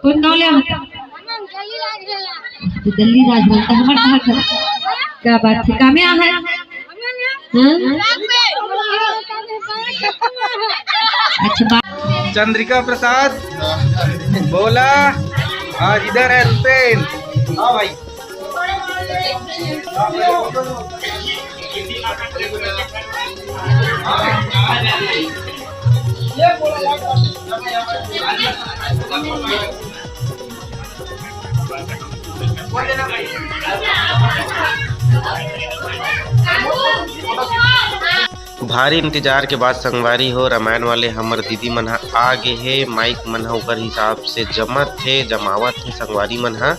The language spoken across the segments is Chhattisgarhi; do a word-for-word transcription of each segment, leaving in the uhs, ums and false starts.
कौन गाँव ले आए? तो दिल्ली राज रहता है, हमारे घर का। क्या बात है, काम यहाँ है? हाँ? अच्छा, बात। चंद्रिका प्रसाद, बोला, आज इधर है रुपेन। हाँ भाई। भारी इंतजार के बाद संगवारी हो, रामायण वाले हमर दीदी मन ह आ गे हे। माइक मन ह ओकर हिसाब से जमत हे, जमावत हे संगवारी मन ह।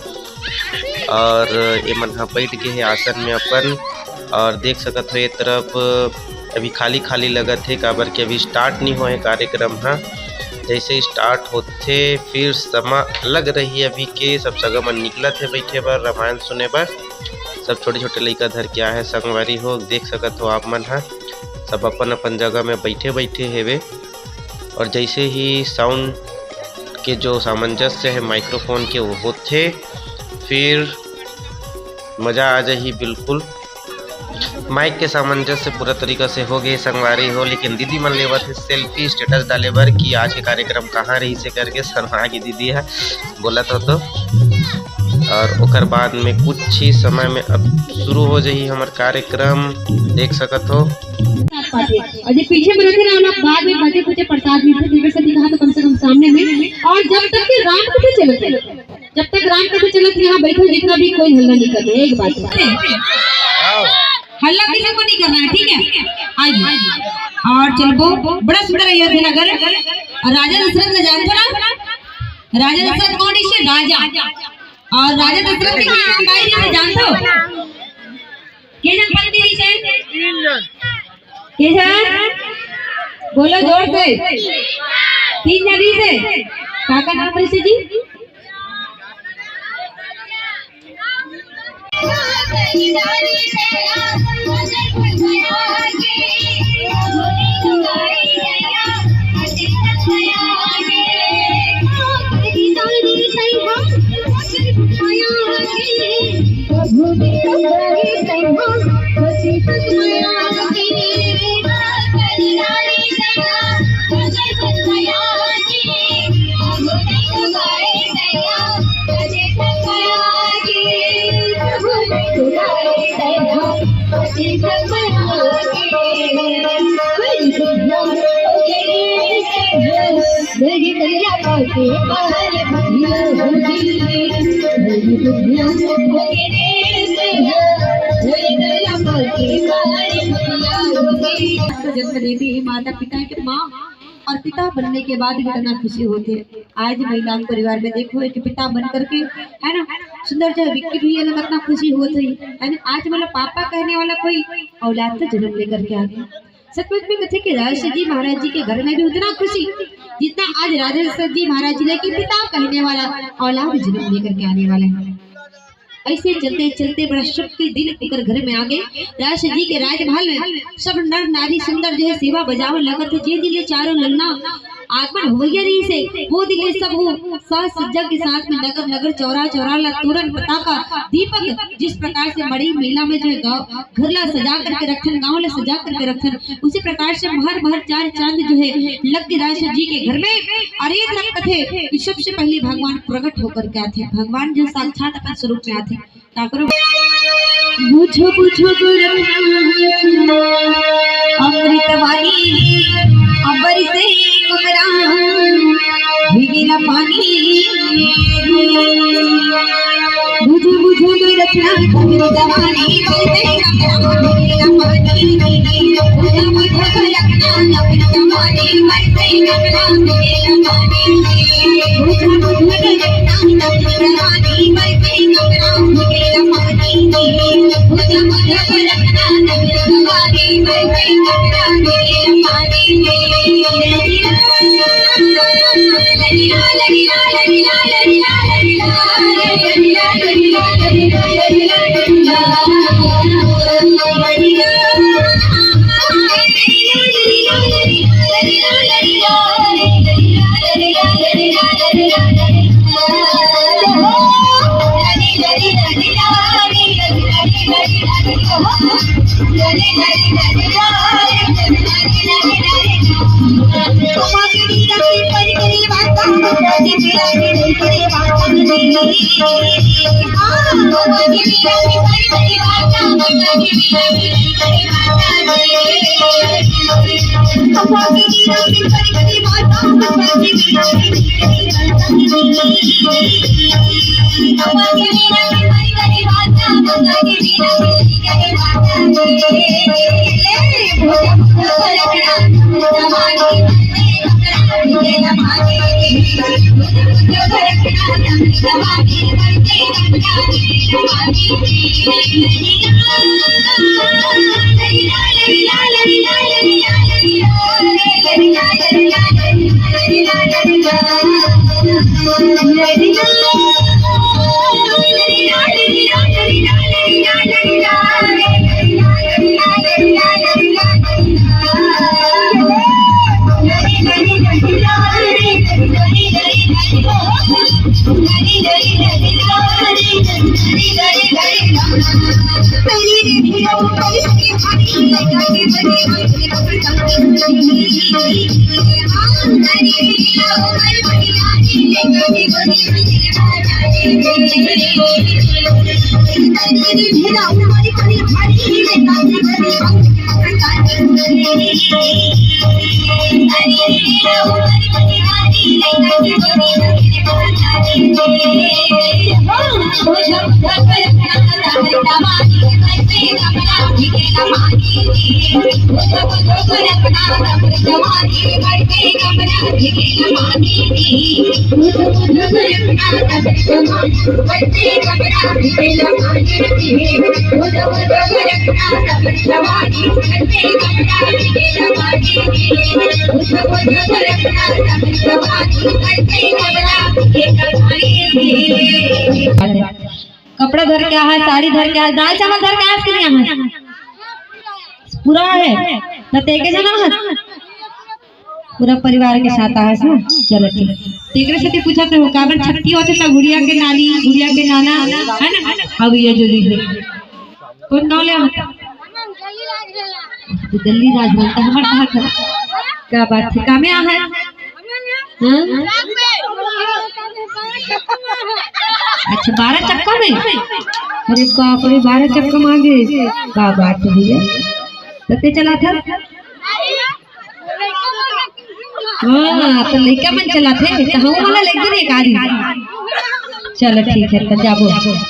और ए मन ह बैठ गे हे आसन में अपन। और देख सकत हो, ये तरफ अभी खाली खाली लगत हे, काबर कि अभी स्टार्ट नहीं होए हे कार्यक्रम ह। जैसे ही स्टार्ट होथे, फिर समा अलग रही अभी के। सब सगा मन निकलत हे बैठे बर, रामायण सुने बर। सब छोटे छोटे लइका धर के आए हे संगवारी हो, देख सकत हो आप मन ह। सब अपन अपन जगह में बैठे बैठे हेवे। और जैसे ही साउंड के जो सामंजस्य है माइक्रोफोन के, वो होथे, फिर मजा आ जाही बिल्कुल। माइक के सामंजस्य पूरा तरीका से हो गए संगवारी हो, लेकिन दीदी मन लेवत हे सेल्फी, स्टेटस डाले बर कि आज के कार्यक्रम कहाँ रही से करके शर्मा के दीदी है बोलत हो तो। और ओकर बाद में कुछ ही समय में अब शुरू हो जाही हमर कार्यक्रम, देख सकत हो। साथ पाथे। और जे पीछे में रहिथे ना, ओला बाद में बचे कुछ प्रसाद मिलथे, जेकर सेती कहा तो कम से कम सामने में। और जब तक के राम कथा चलत हे, जब तक राम कथा चलत हे, यहाँ बैठो, जितना भी कोई हल्ला नहीं करना है, एक बात। हल्ला किसी को नहीं करना है, ठीक है? आइए। और चलबो, बड़ा सुंदर अयोध्या नगर। और राजा दशरथ ला जानथो ना? राजा दशरथ कौन है? राजा। और राजा दशरथ के कितने भाई रहिसे जानथो? के झन पत्नी रहिसे? तीन झन। के झन? बोलो जोर से। तीन झन रहिसे। का का नाम रहिसे जी? जन्म देती माता पिता के माँ और पिता बनने के बाद भी कितना खुशी होती है। आज महिला के परिवार में देखो, एक पिता बन करके, है ना, सुंदर जो है विक्की भैया लोग कितना खुशी होत रही है ना। आज मतलब पापा कहने वाला कोई औलाद तो जन्म लेकर के आ गया। सचमुच में कथे कि राजर्षि जी महाराज जी के घर में भी उतना खुशी, जितना आज राजर्षि जी महाराज जी ने कि पिता कहने वाला औलाद जन्म लेकर के आने वाला है। ऐसे चलते चलते बड़ा शुभ के दिन ओकर घर में आ गए। राजर्षि जी के राजमहल में सब नर नारी सुंदर जो है सेवा बजावे लगत है। जे दिन ले चारों ललना आगमन होवइया रहिसे, वो दिन ले सब वो साज सज्जा के साथ में नगर नगर चौरा चौरा ला तोरण पताका दीपक, जिस प्रकार से मड़ई मेला में जो है गाँव घर ला सजा करके रखथन, गाँव ला सजा करके रखथन, उसी प्रकार से महर महर चार चांद जो है लग के राजर्षि जी के घर में। और ये तरफ कथे कि सबसे पहले भगवान प्रकट होकर के आथे, भगवान जो साक्षात अपन स्वरूप में आथे। ठाकुर बुझो बुझो गुरु अमृतवाणी, अबर से कुमरा भीगेला पानी। बुझो बुझो गुरु अमृतवाणी, अबर से कुमरा भीगेला पानी। बुझो बुझो गुरु अमृतवाणी, अबर से कुमरा भीगेला पानी। कपड़ा धर के आहे, साड़ी धर के आहे, दाल चावल धर के आहे कि नहीं आहे? पूरा आहे। त तेके जना है, पूरा परिवार के साथ आहे ना। चलो ठीक, तेकरे से पूछत हो, काबर छट्टी होथे त गुड़िया के नानी, गुड़िया के नाना, है ना? अब ये जो ली है, कौन गाँव ले आवत? तो दिल्ली राज बोलता, हमार कहाँ घर? क्या बात है, कामे आ है? हाँ? अच्छा, बारह चक्का में? अरे बाप रे, बारह चक्का में आ गए। क्या बात है भैया, कते चला था? हाँ, तो लइका मन चलाथे, तो हम वाला लइका नहीं गाड़ी। चलो ठीक है, तो जाबो।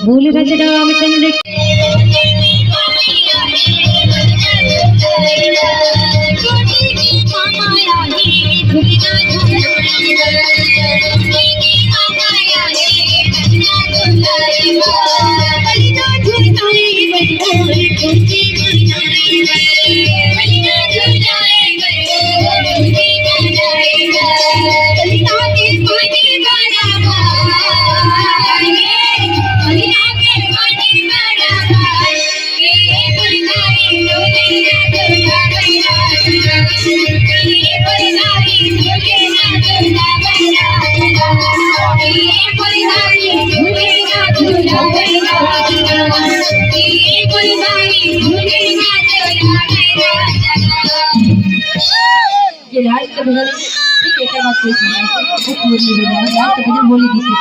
बोले राजा राम चंद्र। ये last भजन, ठीक है, एकर बाद कोई सुना, वो पूरी हो जाए, last भजन बोली दी थी।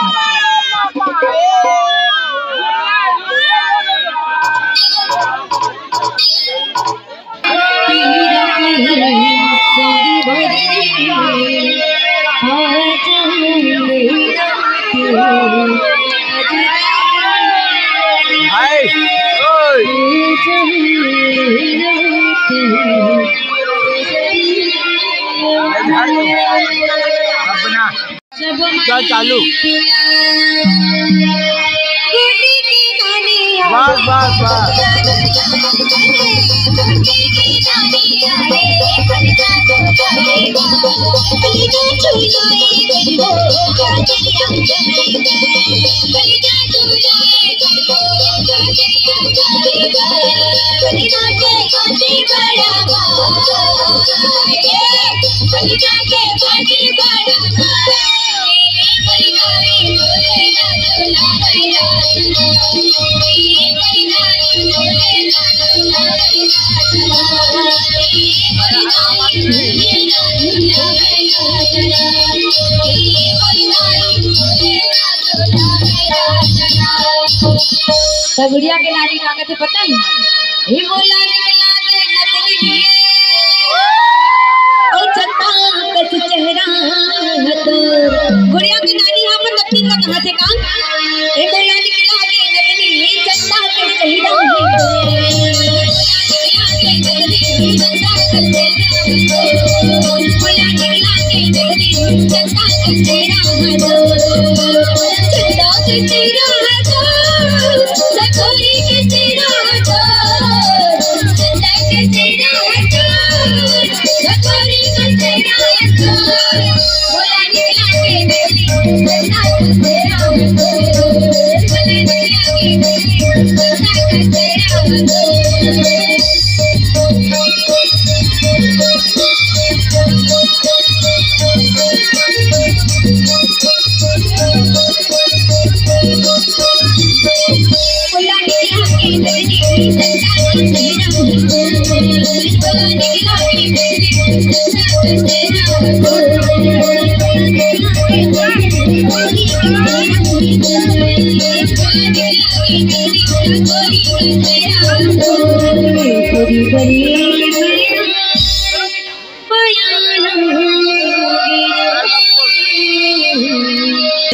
हाय, ओए। अपना। चल, चालू। बस, बस, बस। त गुड़िया के नानी का कथे पता है? हे मोला निकला के नतनी, ओ चंदा कस चेहरा है तोर। गुड़िया के नानी यहाँ पर नतनी का कहा थे काम? हे मोला निकला के नतनी, चंदा कस चेहरा है तोर।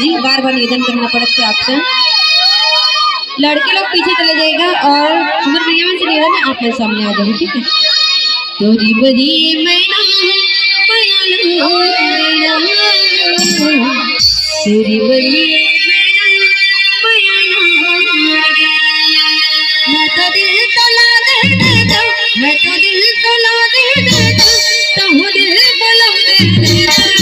जी, बार बार निवेदन करना पड़त है आपसे, लड़के लोग पीछे चले जाएगा और हमारे भैया मन से निवेदन है, आप मेरे सामने आ जाओ, ठीक है? तोरी बरी मैना, मैना, मैना, तोरी बरी मैना, मैना, मैं तो दिल तला दे दे दो, मैं तो दिल तला दे दे दो, तो दिल बलम दे दे दो।